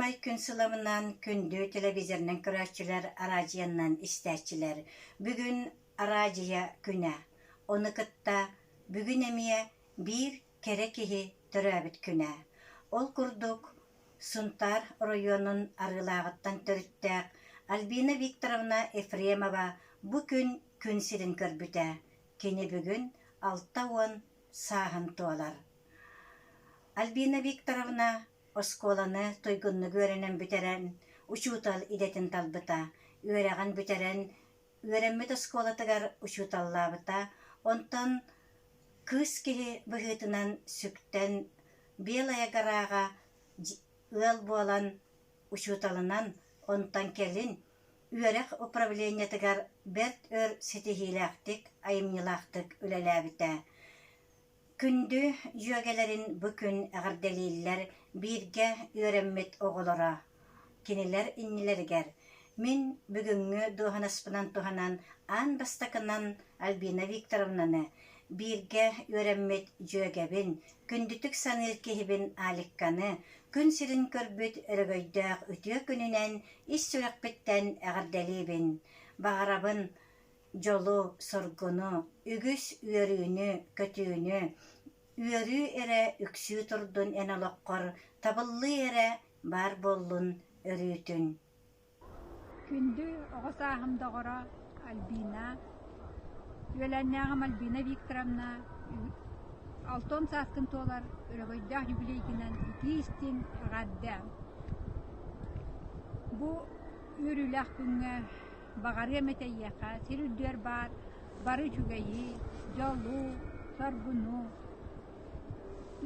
Саамай күн сыламынан күндү телевизорынан көрөөччүлэр, араадьыйанан истээччилэр. Бүгүн араадьыйа күнэ. Ону кытта бүгүн эмиэ биир кэрэ киһи төрөөбүт күнэ. Ол курдук Сунтаар оройуонун Арыылааҕыттан төрүттээх Альбина Викторовна Ефремова бу күн күн сирин көрбүтэ. Кини бүгүн 60 сааһын туолар. Альбина Викторовна оскуоланы туйгуннук үөрэнэн бүтэрэн, учуутал идэтин талбыта. Үөрэҕин бүтэрэн, үөрэммит оскуолатыгар учууталлаабыта. Онтон кыыс киһи быһыытынан сүктэн Белая Гораҕа ыал буолан учууталынан, онтон кэлин үөрэх управлениетыгар бэрт өр ситиһиилээхтик, айымньылаахтык үлэлээбитэ. Күндү дьүөгэлэрин бу күн эҕэрдэлииллэр бииргэ үөрэммит оҕолоро. Кинилэр иннилэригэр мин бүгүҥҥү дуоһунаспынан туһанан аан бастакынан Альбина Викторовнаны, бииргэ үөрэммит дьүөгэбин, күндүтүк саныыр киһибин Аликканы күн сирин көрбүт өрөгөйдөөх үтүө күнүнэн ис сүрэхпиттэн эҕэрдэлиибин. Баҕарабын дьолу-соргуну, үгүс үөрүүнү-көтүүнү, үөрүү эрэ үксүү турдун эн олоххор, табыллыы эрэ баар буоллун өрүүтүн. Күндү оҕо сааһым доҕоро Альбина, үөлээннээҕим Альбина Викторовна алтан сааскын туолар өрөгөйдөөх юбилейгынан итии-истиҥ эҕэрдэ! Бу үөрүүлээх күҥҥэ Баҕарыам этэ эйиэхэ сир үрдүгэр баар бары үчүгэйи, дьолу, соргуну,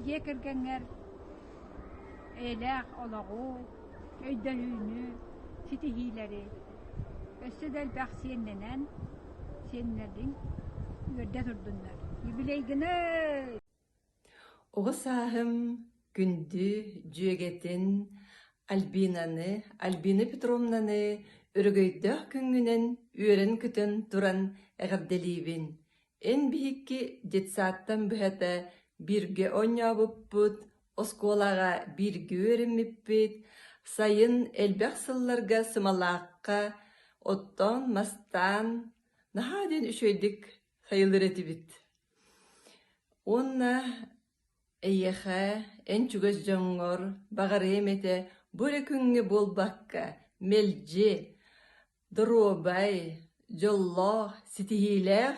дьиэ кэргэҥҥэр эйэлээх олоҕу, өйдөһүүнү, ситиһиилэри. Өссө да элбэх сиэннэнэн, сиэннэриҥ үөрдэ турдуннар. Юбилейгыный! Оҕо сааһым күндү дьүөгэтин Альбинаны, Альбина Петровнаны өрөгөйдөөх күҥҥүнэн үөрэн-көтөн туран эҕэрдэлиибин! Эн биһикки детсадтан быһата бииргэ оонньообуппут, оскуолаҕа бииргэ үөрэммиппит, сайын элбэх сылларга сымалаахха оттоон-мастаан наһаа диэн үчүгэйдик сайылыыр этибит. Уонна эйиэхэ, эн чугас дьоҥҥор баҕарыам этэ бу эрэ күҥҥэ буолбакка, мэлдьи доруобай, дьоллоох, ситиһиилээх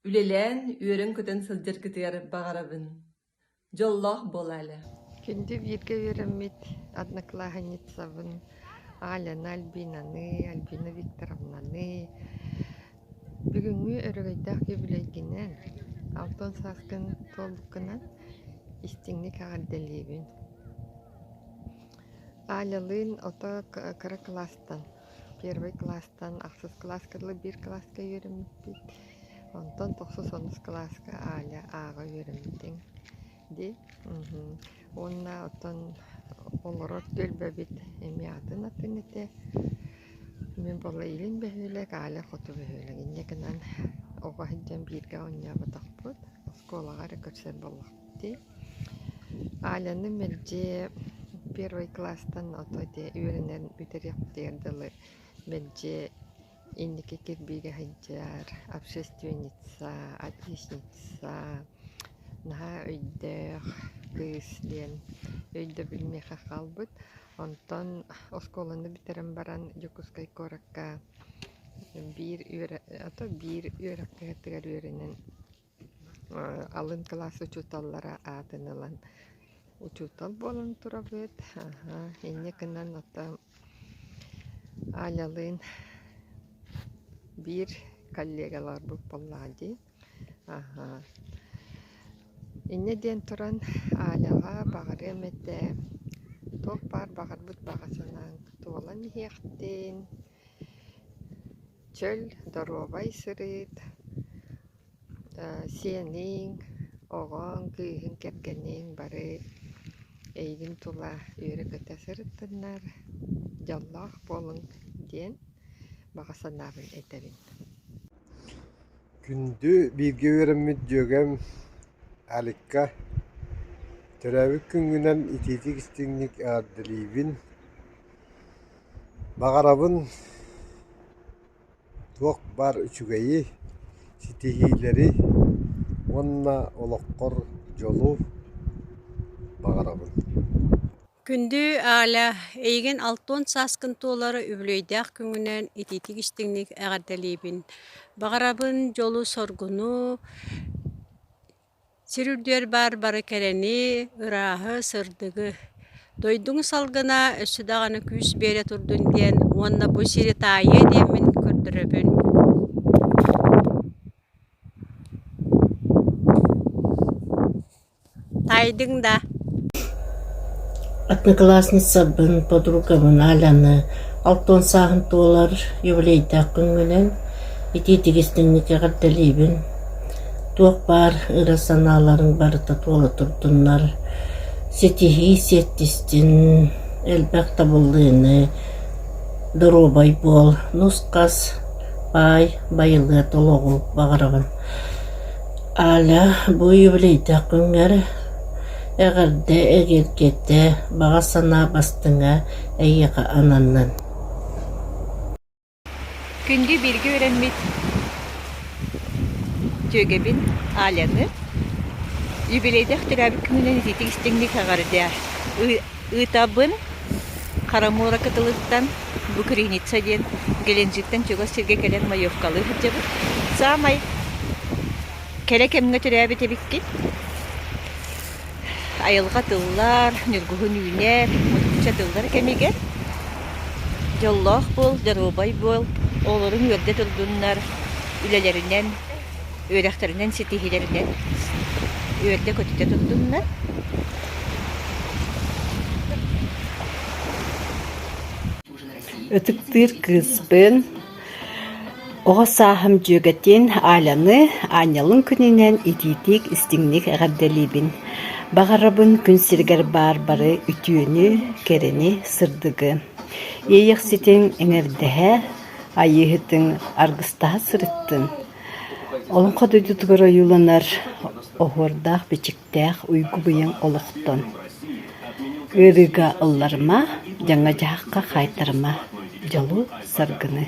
үлэлээн үөрэн-көтөн сылдьаргытыгар баҕарабын. Дьоллоох буолаале. Күндү бииргэ үөрэммит одноклассницабын Аляны, Альбинаны, Альбина Викторовнаны бүгүҥҥү өрөгөйдөөх юбилейгинэн, алтан сааскын туолбуккунан истиҥник эҕэрдэлиибин. Алялыын ото кыра кылаастан, первый кылаастан ахсыс кылааска дылы биир кылааска үөрэммиппит. Онтон тохсус онус кылааска Аля ааҕа үөрэммитиҥ дии. Уонна оттон олорор түөлбэбит эмиэ атын-атын этэ. Мин буолла илин бөһүөлэк, Аля хоту бөһүөлэк. Инньэ гынан оҕо сылдьан бииргэ оонньооботохпут, оскуолаҕа эрэ көрсөр буоллахпыт дии. Аляны мэлдьи первый класстан ото ити үөрэнэн бүтэриэхпитигэр дылы мэлдьи Инники кирбиигэ сылдьар общественница, отличница, наһаа өйдөөх кыыс диэн өйдөбүл миэхэ хаалбыт. Онтон оскуоланы бүтэрэн баран Дьокуускай куоракка биир үөрэ ото биир үөрэх кыһатыгар үөрэнэн алын кылаас учууталлара аатын ылан учуутал буолан турабыт. Инньэ гынан ото Алялыын биир коллегаларбыт буоллаҕа дии. Инньэ диэн туран Аляҕа баҕарыам этэ туох баар баҕарбыт баҕа санааҥ туолан иһиэхтин, чөл, доруобай сырыт, Сиэниҥ, оҕоҥ, кыыһыҥ, кэргэниҥ бары эйигин тула үөрэ-көтө сырыттыннар, дьоллоох буолуҥ диэн баҕа санаабын этэбин. Күндү бииргэ үөрэммит дьүөгэм Аликка төрөөбүт күҥҥүнэн итиитик-истиҥник эҕэрдэлиибин! Баҕарабын туох баар үчүгэйи, ситиһиилэри уонна олоххор дьолу баҕарабын. Күндү Аля, эйигин алтыан сааскын туолар үбүлүөйдээх күҥҥүнэн итиитик истиҥник эҕэрдэлиибин. Баҕарабын дьолу-соргуну, Сир үрдүгэр баар бары кэрэни, ырааһы, сырдыгы. Дойдуҥ салгына өссө даҕаны күүс биэрэ турдун диэн уонна бу сири таайыа диэммин көрдөрөбүн. Таайдыҥ да? Одноклассницабын, подругабын Аляны алтыан сааһын туолар юбилейдаах күҥҥүнэн итиитик истиҥник эҕэрдэлиибин. Туох баар ыра санааларыҥ барыта туола турдуннар, ситиһии сиэттистин, элбэх табыллыыны, доруобай буол, нус-хас, баай, байылыат олоҕу баҕарабын. Аля, бу юбилейдаах күҥҥэр эҕэрдэ эгэлгэтэ, баҕа санаа бастыҥа эйиэхэ ананнын. Күндү бииргэ үөрэммит дьүөгэбин Аляны юбилейдаах төрөөбүт күнүнэн итиитик истиҥник эҕэрдэ ыытабын. Хара муора кытылыттан бу Криница диэн Геленджиктэн чугас сиргэ кэлэн маевкалыы сылдьабыт. Саамай кэрэ кэмҥэ төрөөбүт эбиккит. Айылҕа тыллар, ньургуһун үүнэр, мутукча тыллар кэмигэр дьоллоох буол, доруобай буол, оҕолоруҥ үөрдэ турдуннар, үлэлэринэн, үөрэхтэринэн ситиһиилэринэн үөрдэ-көтүтэ турдуннар. Ытыктыыр кыыспын, оҕо сааһым дьүөгэтин Аляны аанньалын күнүнэн итиитик, истиҥник эҕэрдэлиибин. Баҕарабын күн сиригэр баар бары үтүөнү, кэрэни, сырдыгы. Иэйэхситиҥ эҥэрдэһэ, Айыыһытыҥ аргыстаһа сырыттын. Олоҥхо дойдутугар ойууланар оһуордаах-бичиктээх уйгу-быйаҥ олохтон. Ыарыыга ылларыма, дьаҥҥа-дьаһахха хаайтарыма, дьолу-саргыны.